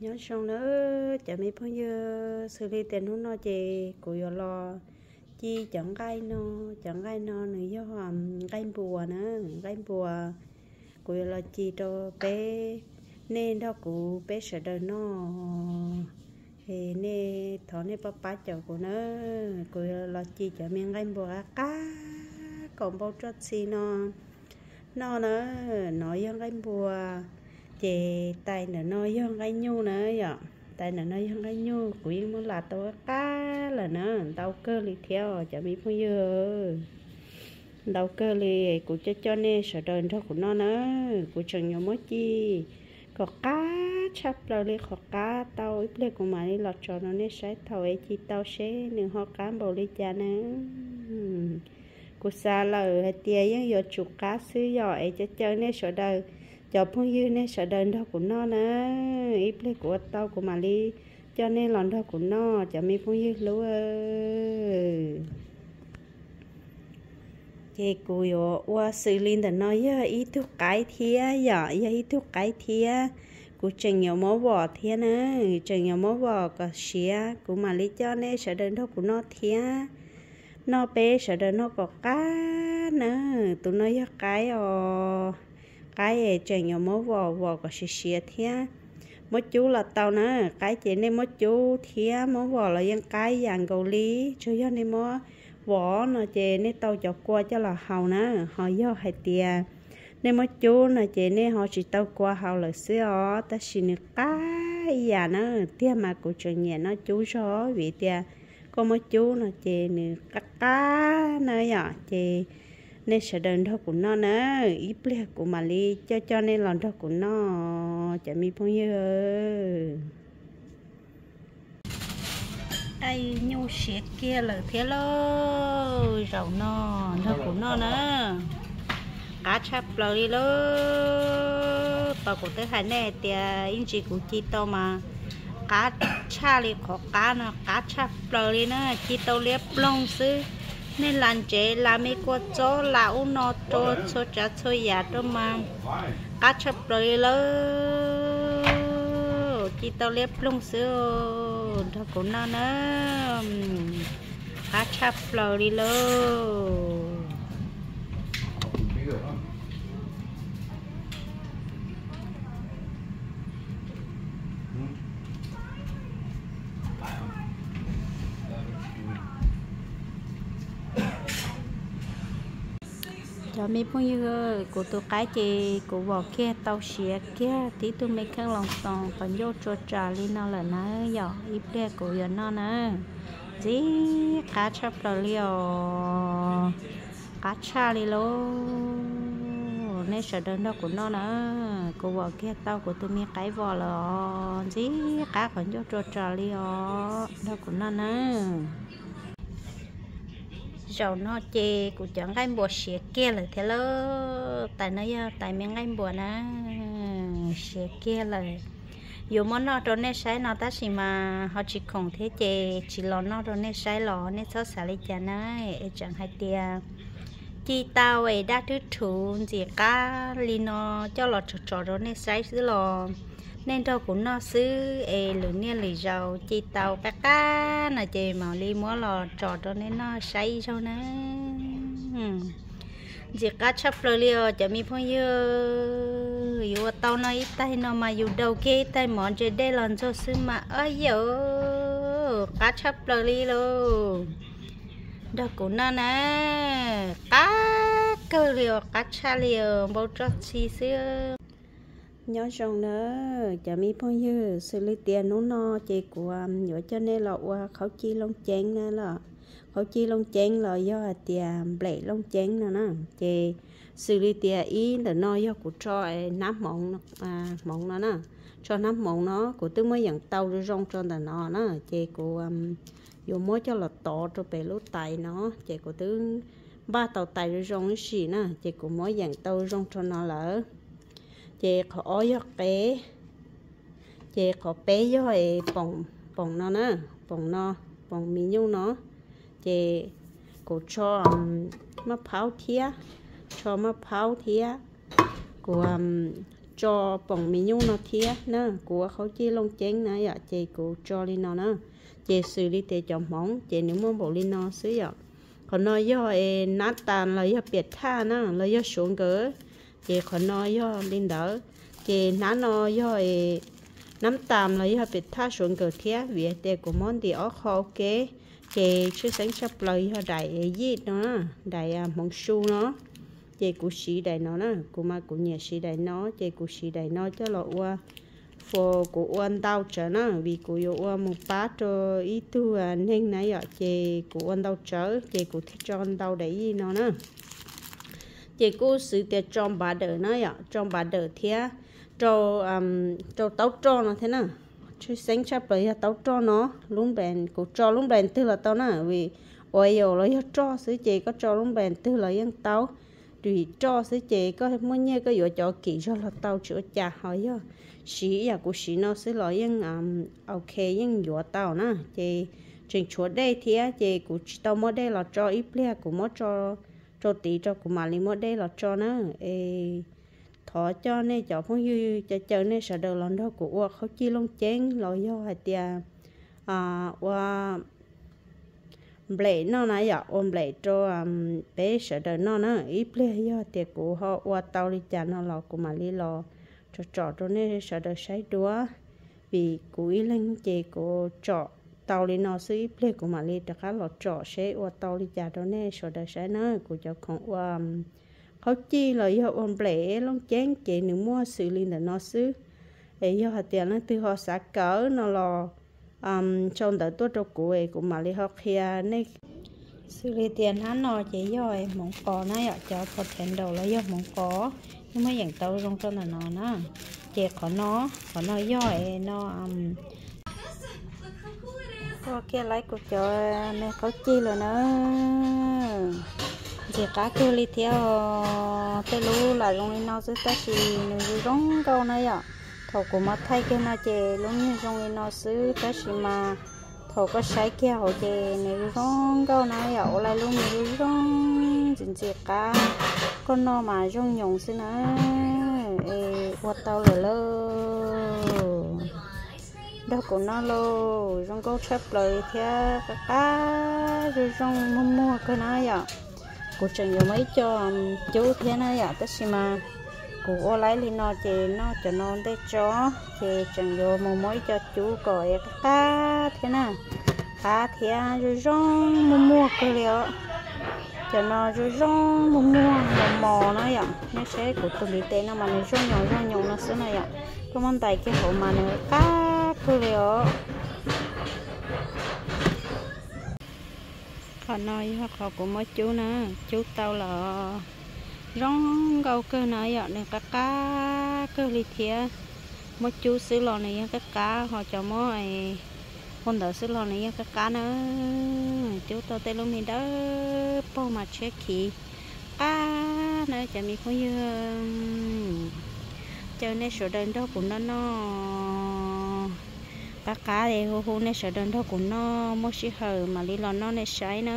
Nyob zoo na cov me phooj ywg, xws li tias hnub no ces kuv yuav los ci cov nqaij no. Cov nqaij no nws yog nqaij npuas na, nqaij npuas. Kuv yuav los ci rau peb, nej nrog kuv peb sawv daws noj. Es nej thov nej pab pab caum kuv na, kuv yuav los ci cov me nqaij npuas qab qab kom npau roj txhi no noj na. No yog nqaij npuas, ces tais ntawm no yog nqaij nyuj na yom. Tais ntawm no yog nqaij nyuj, kuv yeej muab las tau qab qab lawm na, ntau kawg li thiab os cov me phooj ywg. Ntau kawg li, kuv coj coj nej sawv daws nrog kuv noj na. Kuv tseem yuav muab ci kom qab tshaj plaws li qhov qab tau, ib pliag kuv mam li los tso rau nej saib thaum es ci tau seb nws ho qab npaum li cas na. Kuv xav lawm hais tias yeej yuav tsum qab xwb yom, es coj coj nej sawv daws, cov phooj ywg nej sawv daws nrog kuv noj na. Ib pliag kuv ua tau kuv mam li coj nej los nrog kuv noj cov me phooj ywg hlub. Ces kuv yuav ua xws li ntawm no yog ib tug qaib thiab yom, yog ib tug qaib thiab. Kuv tseem yuav muab vom thiab na, tseem yuav muab vom kom siav, kuv mam li coj nej sawv daws nrog kuv noj thiab. Noj peb sawv daws noj kom qab na. Tus no yog qaib os, qaib es tseem yuav muab vom, vom kom siav siav thiab. Muab cub los tau na, qaib ces nej muab cub thiab muab vom los yeej qab yam nkaus li, tsuas yog nej muab vom no ces nej tau cov kua coj los haus na. Ho yog hais tias nej muab cub no ces nej ho tsis tau kua haus lawm xwb os, tab sis nws qab ib yam na. Tiag mas kuv tseem nyiam noj cub zog vim tias koj muab cub no ces nws qab qab na yom. Ces nej sawv daws nrog kuv noj na, ib pliag kuv mam li coj coj nej los nrog kuv noj cov me phooj ywg. Nyuj siav kiag lawm thiab lauj, zaum no nrog kuv noj na. Qab tshaj plaws li lauj. Tau kuv twb hais nej hais tias ib ntsis kuv ci tau mas qab tshaj li qhov qab no, qab tshaj plaws li na, ci tau liab ploog xwb. Nej las ntsev, las me kua txob, las ub no rau txhua tsav txhua yam rau mas qab tshaj plaws li lauj. Ci tau liab ploog xwb, nrog kuv noj na. Qab tshaj plaws li lauj. Cov me phooj ywg, kuv tus qaib ces kuv vom kiag tau siav kiag tib tug me kheej loo toos qhov ncauj tsua tsas li no lawm na yom, ib pliag kuv yuav noj na. Ntxim qab tshaj plaws li os, qab tshaj li lauj. Nej sawv daws nrog kuv noj na, kuv vom kiag tau kuv tus me qaib vom lawm os, ntxim qab qhov ncauj tsua tsas li os, nrog kuv noj na. Zaum no ces kuv cov nqaij npuas siav kiag lawm thiab lauj. Tais no yog tais me nqaij npuas na, siav kiag lawm. Yuav muab noj rau nej saib no tab sis mas ho tsis khoom thiab ces tsis los noj rau nej saib los nej txhob xav li cas na. Es tseem hais tias ci tau es daj rhwb rhuv ntxim qab li no coj los tso tso rau nej saib xwb los nej nrog kuv noj xwb es lwm niaj lwm zaus ci tau qab qab no ces mam li muab los tso rau nej noj saib ib zaug na. Ntxim qab tshaj plaws li os cov me phooj ywg. Yuav ua tau noj ib taig no mas yus daus kiag ib taig mov ntse dej los ntxuag xwb mas, ab yauv, qab tshaj plaws li lauj. Nrog kuv noj na, qab kawg li os, qab tshaj li os, npau roj txhi xwb. Nyob zoo na cov me phooj ywg, xws li tias hnub no ces kuv yuav coj nej los ua qhaub ci looj ceeb na los. Qhaub ci looj ceeb los yog hais tias nplem looj ceeb no na. Ces xws li tias ib ntawm no yog kuv tso hnab hmoov, hmoov no na, tso hnab hmoov no, kuv twb muab yeem tau zoo zoo rau ntawm no na, ces kuv yuav muab coj los tov rau pem lub tais no, ces kuv twb npaj tau tais zoo zoo ib sim na, ces kuv muab yeem tau zoo rau no lawm. Ces qhov ob yog qe, ces qhov peb yog poom no na, poom no, poom mis nyuj no. Ces kuv tso maj phaub thiab, tso maj phaub thiab, kuv tso poom mis nyuj no thiab na, kuv ua khaub cij looj ceeb na yom, ces kuv tso li no na. Ces xws li tias cov hmoov ces nws muaj npaum li no xwb yom. Qhov no yog es nab tas los yog piam thaj na, los yog suav nkawm, ces qhov no yog li ntawd. Ces hnab no yog es nab tas los yog piam thaj suav nkawm thiab, vim tias kuv muab ntim ob qho ua ke. Ces tshwj xeeb tshaj plaws yog daim yij no, daim hmoov su no. Ces kuv siv daim no na, kuv mas kuv nyiam siv daim no, ces kuv siv daim no coj los ua, kuv ua ntau tsawv na, vim kuv yuav ua mus pab rau ib tug neeg na yom, ces kuv ua ntau tsawv ces kuv thiaj tso ntau daim yij no na. Ces kuj xws tias tso npav dawm na yom, tso npav dawm thiab rau, rau taub roj no thiab na. Tshwj xeeb tshaj plaws yog taub roj no, lub nples, kuv tso lub nples twg los tau na, vim ua yaus los yog roj xwb ces koj tso lub nples twg los yeej tau. Vim roj xwb ces koj muaj nyiaj koj yuav cov kim zog los tau tsis ua cas, ho yog siv ib yam kuv siv no xwb los yeej ok, yeej yuav tau na. Ces tseem tshuav dej thiab ces kuv tsis tau muab dej los tso, ib pliag kuv muab tso rau tid rau kuv mam li muab dej los tso na. Es thov coj nej cov phooj ywg caw caw nej sawv daws los nrog kuv ua khaub cij looj ceeb los yog hais tias ua nplem noj na yom, ua nplem rau peb sawv daws noj na. Ib pliag yog tias kuv ho ua tau li cas no los kuv mam li los tsom tsom rau nej sawv daws saib dua. Vim kuv ib leeg ces kuv tsom tau li no xwb, ib pliag kuv mam li rov qab los tsom seb ua tau li cas rau nej sawv daws saib na. Kuv cov khoom ua khaub cij los yog ua nplem looj ceeb ces nws muaj xws li ntawm no xwb. Es yog hais tias leej twg ho xav kawm no los sau ntawv tuaj rau kuv es kuv mam li ho qhia nej. Xws li tias hnab no ces yog hmoov qos na yom, cov potato los yog hmoov qos, yeej muab yeem tau zoo rau ntawm no na. Ces qhov no, qhov no yog es no ua kiag laib kuv cov me qaub cig lawm na. Ntxim qab kawg li thiab os. Tej lub lam zoo li no xwb tab sis nws zoo zoo nkauj na yom. Thaum kuv muab thaij kiag no ces lub niag zoo li no xwb tab sis mas thaum koj saib kiag hauv ces nws zoo zoo nkauj na yom, ua laij lub me zoo zoo ntxim ntxim qab, koj noj mas zoo nyoos xwb na. Es ua tau lawm lauj. Nrog kuv noj lauj, zoo nkauj tshaj plaws thiab qab qab zoo zoo muag muag kawg na yom. Kuv tseem yuav muab ib co cub thiab na yom, tab sis mas kuv ua laib li no ces noj cov no ntej tso, ces tseem yuav mus muab ib co cub kom qab qab thiab na. Qab thiab zoo zoo muag muag kawg li os. Cov no zoo zoo muag muag mos mos na yom, nej saib kuv tus ntiv tes no mas nws zoo nyoos zoo nyoos no xwb na yom. Koj muab ntais kiag hauv mas nws qab kawg li os. Qhov no yog qhov kuv muab cub na, cub tau los zoo nkauj kawg na yom, nws qab qab kawg li thiab. Muab cub xwb los nws yeej qab qab, ho cov muab ua ntawd xwb los nws yeej qab qab na. Cub tau tej lub me dawb paug mas tshiab khiv qab na cov me phooj ywg. Caw nej sawv daws nrog kuv noj noj. Qab qab es hu hu nej sawv daws nrog kuv noj, muaj sij hawm mam li los noj nej saib na.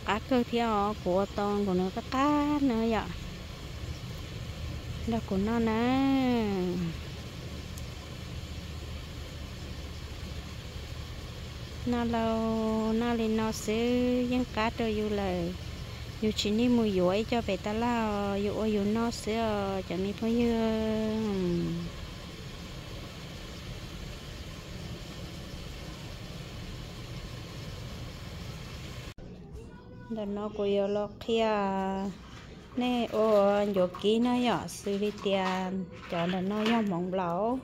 Qab kawg thiab os, kuv ua tau nkaus nws qab qab na yom. Nrog kuv noj na. Noj lauj, noj li no xwb yeej qab rau yus lawm. Yus tsis nig mus yuav ib co pem tab laj os, yus ua yus noj xwb os cov me phooj ywg. Ntawm no kuv yuav los qhia nej ua ncuav kib na yom, xws li tias cov ntawm no yog hmoov nplaum,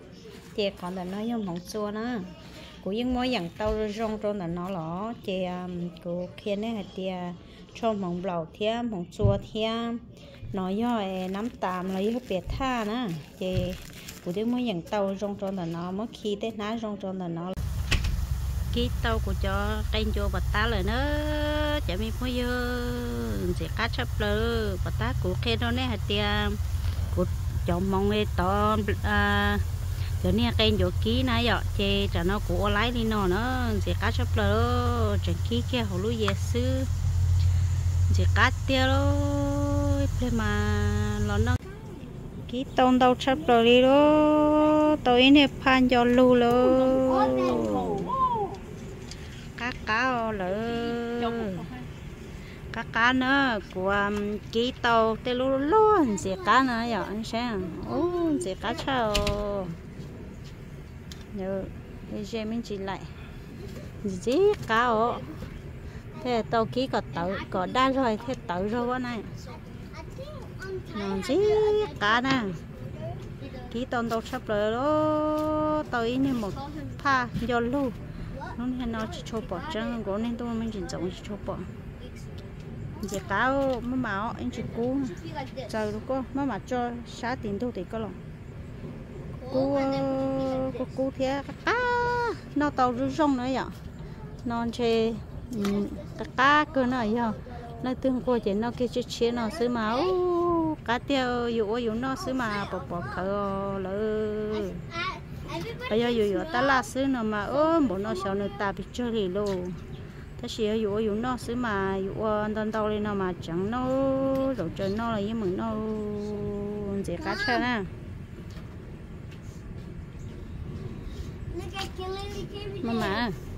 ces qhov ntawm no yog hmoov txua na. Kuv yeej muab yeem tau zoo zoo rau ntawm no los ces kuv qhia nej hais tias tsho hmoov nplaum thiab hmoov txua thiab no yog nab tas los yog piam thaj na, ces kuv twb muab yeem tau zoo rau ntawm no, muab khi tej hnab zoo rau ntawm no. Kib tau kuv cov qe ncuav pov tab lawm na, cov me phooj ywg, ntxim qab tshaj plaws. Pov tab kuv qhia rau nej hais tias kuv cov hmoov tod, cov niag qe ncuav kib na yom, ces tsam no kuv ua laib li no na, ntxim qab tshaj plaws, tseem kib kiag hauv lub yias xwb, ntxim qab tiag lauj. Lig mas los noj, kib tau ntau tshaj plaws li lauj, tau ib niag phaj nco lug lauj. Qab qab os lawm. Qab qab na, kuv kib tau tej lub luag ntxiv qab no yom, saib, ub, ntxiv qab tshaj os. Ze me ntsis laim, ntxiv ntxiv qab os. Thiaj tau kib kom tawv kom daj zog thiaj tawv zog na. No ntxiv qab na, kib tau ntau tshaj plaws lauj, tau ib niag maum phaj nco lug. Lub niag no tsis tshua pom tseeb, nkaus niag ntuj me ntsis ntxoov tsis tshua pom. Ntxiv qab, maj mam os, ib ntsis kub, txaws rau koj, maj mam tso sab tim ntug tim koj los. Kub, kub kub thiab qab qab, noj tau zoo zoo na yom. No ntshe qab qab kawg no, yog leej twg nquag ces noj kiag tshiab tshiab no xwb mas, ub, qab tiag, yus ua yus noj xwb mas pom pom khawv lawm. Qhov yog yus yuav tab laj xwb no mas, ub, npaum no xyov nws tas pes tsawg li lauj. Tab sis yog yus ua yus noj xwb mas yus ua ntau ntau li no mas tseev noj, zaum tsaws noj los yeej meem noj, ntxiv qab tshaj na. Maj mam